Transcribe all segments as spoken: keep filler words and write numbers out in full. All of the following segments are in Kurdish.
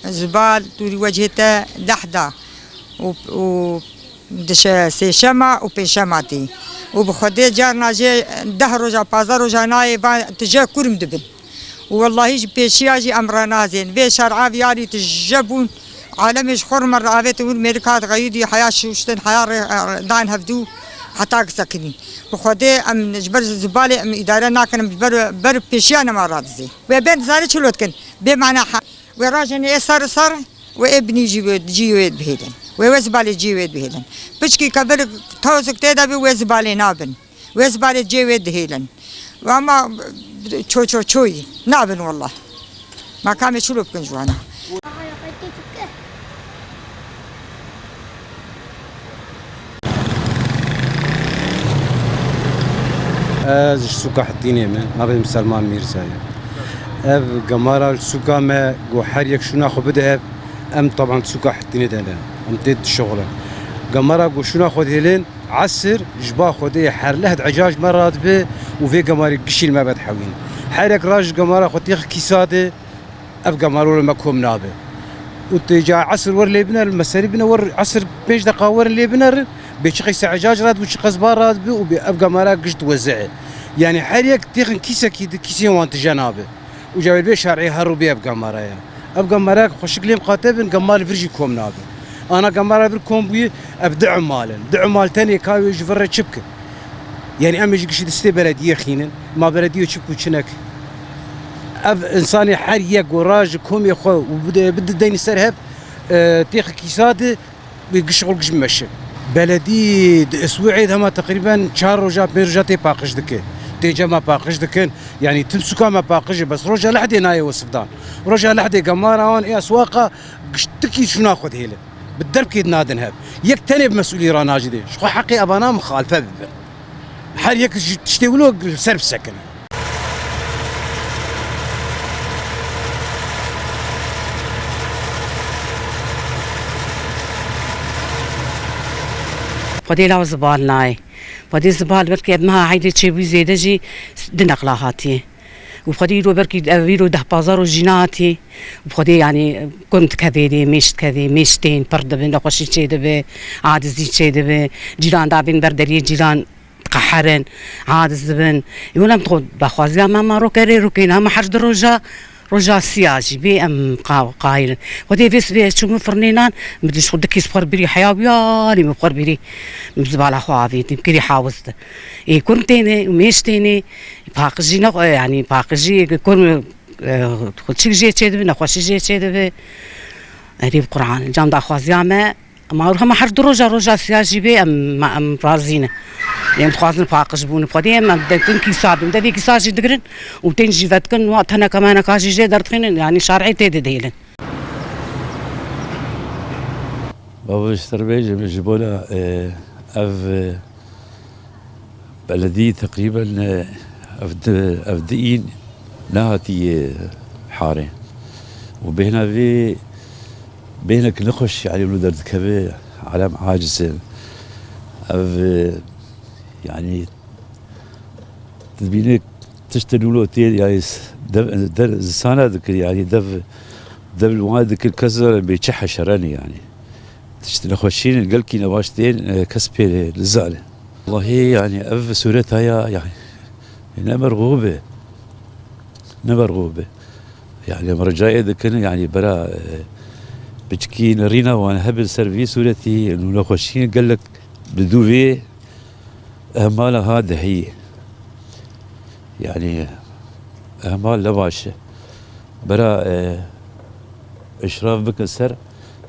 Zibal dûrî wecihê te deh da û, û dişe sêşema û pêşema tê. Û bi Xwedê carna jê deh roja, pazdeh roja nayê va tije kurm dibin. Û wellahî ji pêşiya jî em renazên. Vê şer av yarî tije bûn. Alemê ji xwe me re avêtin wir mêrik hat xeyûdî heya şûştin, heya rê, dan hevdû heta kisekinî. Bi Xwedê em ji ber zibalê em îdare nakin, em ji ber, ber pêşiya nema radizê. Wê bên dizane çilo dikin. Bê mana ha. Wê rajin ê ser ser, wê ê binî jî wê, cî wê dihêlin. Wê, wê zibalê cî wê dihêlin. Piçkî kevir tozik tê de bî, wê zibalê nabin. Wê zibalê cê wê dihêlin. Wê ama ço ço çoyî. Nabin wallah. Ma kamê çilo bikin ji wana. Ez ji sûka Hetînê me, navê min Selman Mîrza ye. Ev gemara li sûka me ku her yek şûna xwe bide hev, em taban sûka Hetînê de ne. Em tê dişixulin. Gemara ku şûna xwe dihêlin, esir ji ba Xwedê her lehd ecac me radibe û vê gemarê gişîn me vedihewîn. Her yek ra ji gemara xwe têx kîsa de, ev gemaro li me kom nabe. Û tê ca esir wer lê biner, li me serî bine wer esir pênc deqa werin lê binerin, bê çi qeyse ecac radibe û çi qez bar radibe û bê ev gemara gişt weze. Yanî her yek têxin kîsekî di kîsên wan tije nabe. Û ca wê bê şer'ê her rû bê ev gemara ya. Ev gemara xweşik lêm qate bin, gemar li vir jî kom nabe. Ana gemara vir kom bûye, ev du emal in. Du emal tenê ka wê ji vir re çi bikin? Yanî em ê ji giştî destê belediyê xînin. Ma belediyê çi ku çi neke. Ev însanê her yek ku ra ji komê xwe û bide, bide deynî ser hev, e, têxi kîsa de, wê giş xwe giş meşe. Beledî di Îswîçreyê de hema teqrîben çar roja, pênc roja tê paqij dike. Tê cema paqij dikin. Yanî tim sûka me paqij e, bes roja lehdê nayê wesifdan. Roja lehdê gemara wan ê eswaqa giştikî şûna xwe dihêlin. Bi derbkê nadin hev. Yek tenê bi mesûlî ranajî dê. Ji xwe heqê evana mixalife bibin. Her yek ji tiştê wilo li ser bisekine. Xwedê law zibal nayê. Xwedê zibal belkî ev meha eydê çêbûyî zêde jî du neqla hatiye. Û xwedê îro belkî ev îro deh pazdeh roj jî nehatî. Û xwedê, yanî, kurm dikevê dê, mêş dikevê, mêş tên, pir dibin, nexweşî çêdibe, adizî çêdibe. Cîran davên ber deriyê cîran diqeherin, adiz dibin. Ê wele em dixwe daxwaziya me, me rokerê rokên, em her du roja, roja siya jî bê em qa-, qayilin. Xwedê vê sibê ez çûm firnê nan, min dît ji xwe du kîs xwar birî heya wî alî min xwar birî. Min zibala xwe avêtî, kirî hawis de. Ê kurm têne, mêş têne. Paqijî ne, yanî paqijî kurm, e, çik jê çêdibe, nexweşî jê çêdibe. Erê bi Quran, cam daxwaziya me, ma hema her du roja, roja siya jî bê em, em razî ne. Em dixwazin paqij bûn. Xwedê em, em detin kîsa bin. Devê kîsa jî digirin û tên jî vedikin, wa teneka meneka jî jê derdixînin, yanî şar'ê tê de dihêlin. Bavê ji te re bêjim, ji bona, e, ev, e, beledî teqrîben, e, ev di, ev di în nehatiye harê. Û bêhna vê, bêhnek nexweş, yanî, wilo derdikeve, alem aciz e. Ev, e, yanî, dibîne tiştên wilo tê, yanî, s-, dev, der, zisana dikir, yanî, dev, dev li wan dikir, kes zane bê çi heşere ne, yanî. Tişt nexweşîn gelkî nebaş tên, e, kes pê nizane. Wellahî, yanî, ev sûreta ya, yanî, ne merxûb e. Ne merxûb e. Yanî, em ricayê dikin, yanî, bera, e, piçkî nerîna wan hebe ser vî sûretî, nû nexweşîn gelek li dû vê ehmala ha dehiyê. Yanî, ehmal ne baş e. Bera, e, eşraf bikin ser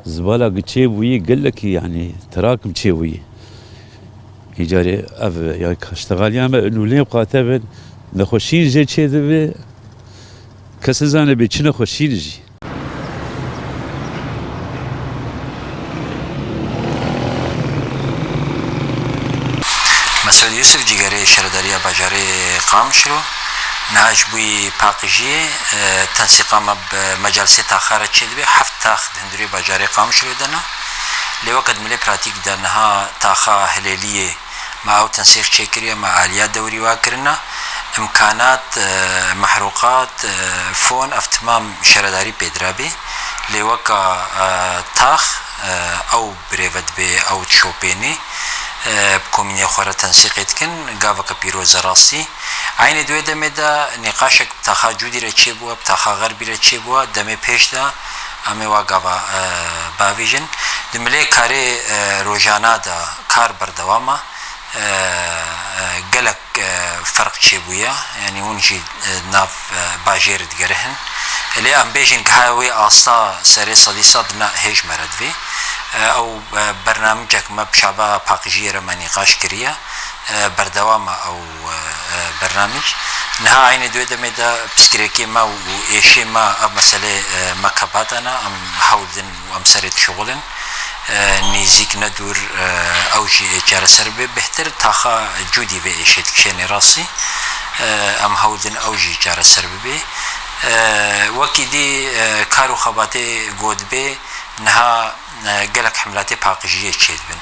zibala ku çêbûyî, gelekî, yanî, terakim çêbûyî. Îcarê ev, yanî, kaştexaliya me, nû lêm qate bin, nexweşîn jê çêdibe, kes nizane bê çi nexweşîn jî. Mesûd Yûsif, cîgerê şaredariya bajarê Qamişlo, niha ji bo paqijiyê, e, tensîqa me bi mecalsê taxa re çêdibe, heft tax di hundirê bajarê Qamişlo de ne. Lê weke di milê pratîk de niha taxa Hilêliyê, me ew tensîq çêkiriye, me aliya dewrî wa kirine. Îmkanat, e, mehrûqat, e, fon, ev timam şaredarî pê dirabê. Lê weka, e, tax, e, ew birêve dibe, ew dişopêne, e, bi komînê xwe re tensîqê dikin, gaveke pîroz e rastî. Eynî di wê demê de nîqaşek bi taxa Cûdî re çêbûye, bi taxa Xerbî re çêbûye, demê pêş de em ê wa gava, e, bavêjin. Di milê karê, e, rojana de kar berdewam e, e, e, gelek e, ferq çêbûye, yanî hûn jî, e, nav, e, bajêr digerihin. Lê em bêjin giha wê asta serê sedî sed ne hêj me re divê. E, ew, e, bernamicek me bi şaba paqijiyê re me nîqaş kiriye. E, berdewam e ew, e, e, bernamic. Niha eynî di wê demê de piskirêkê me û êşê me ev meselê, e, me kebata ne, em hewl din û em serê dişuxulin. E, nêzîk ne dûr, e, ew jî ê çareser bibe. Bêhtir taxa Cûdî vê êşê dikişêne rastî. E, em hewl din ew jî çareser bibe. E, wekî dî, e, kar û xebatê ku dibe niha, e, gelek himletê paqijiyê çêdibin.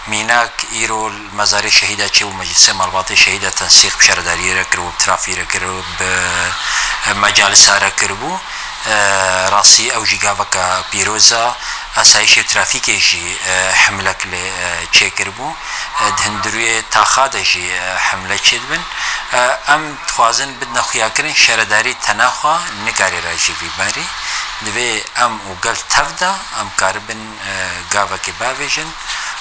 Mînak îro li mezarê şehîda çêbû, meclisê malbatê şehîda tensîq bi şaredariyê re kiribû, bi trafî re kiribû, bi, e, mecalisa re kiribû. E, rastî ew jî gaveke pîroz e. Asayîşê trafîkê jî, e, himlek lê, e, çêkiribû. E, di hundiriyê taxa de jî, e, himle çêdibin. E, em dixwazin bidine xuyakirin, şaredarî tena xwe nikarê rajî vî barî. Divê em û gel tev de em karibin, e, gavekê bavêjin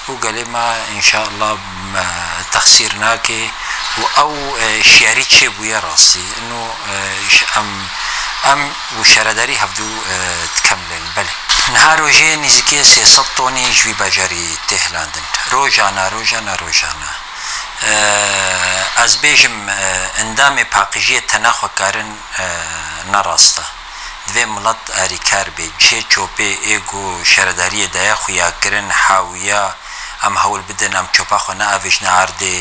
û gelê me înşallah, e, texsîr nake û ew, e, şiyarî çêbûye rastî. Ino, e, ji em, em û şaredarî hevdû, e, dikemilin. Belê. Niha rojê nêzîkî sê sed tonî ji vî bajarî tê hilandin. Rojana, rojana, rojana. E, ez bêjim, e, endamê paqijiyê tena xwe karin, e, ne rast e. Divê milet arîkar bê. Cihê çopê ê ku şaredariyê daye xuyakirin, hawiya, em hewl bidin, em çopa xwe neavêjine erdê,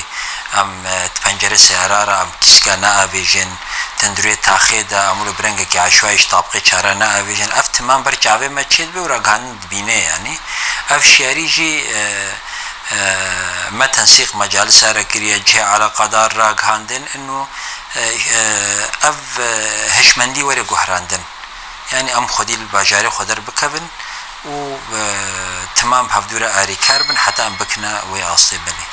em, e, di pencerê seyara re em kîska neavêjin, tundurê taxê de em wilo bi rengekî eşwayî ji tabqê çara neavêjin. Ev timam ber çavê me çêdibe û ragihandin dibîne, yanî. Ev şiyarî jî, e, e, me tensîq mecalisa re kiriye, cihê eleqedar ragihandin, ino, e, e, ev, e, hişmendî were guherandin. Yanî em xwedî li bajarê xwe derbikevin û, e, timam bi hevdû re arîkar bin heta em bikine wê astê belê.